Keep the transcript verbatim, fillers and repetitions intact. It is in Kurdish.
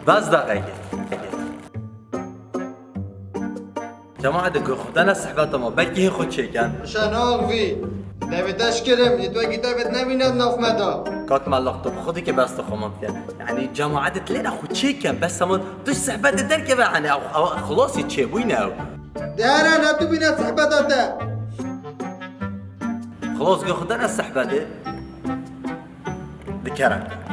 Bes daxeke. Cemaet, ku xwe dene sehbeta me, belkî hê xwe çêken. Şenol vî. Devê te şkirim, yê tu wekî devê nebîne di nav me de. Kak Melaq, tu bi xwe dike bes tu xwe min dikin. Yanî cemaet lê ne xwe çêken, bes heman tu ji sehbetê derkeve, hani ew, ew xilasî çêbûyî ne ew. De here ne tu bîne sehbeta te. Xilas, ku xwe dene sehbetê. Dikerem.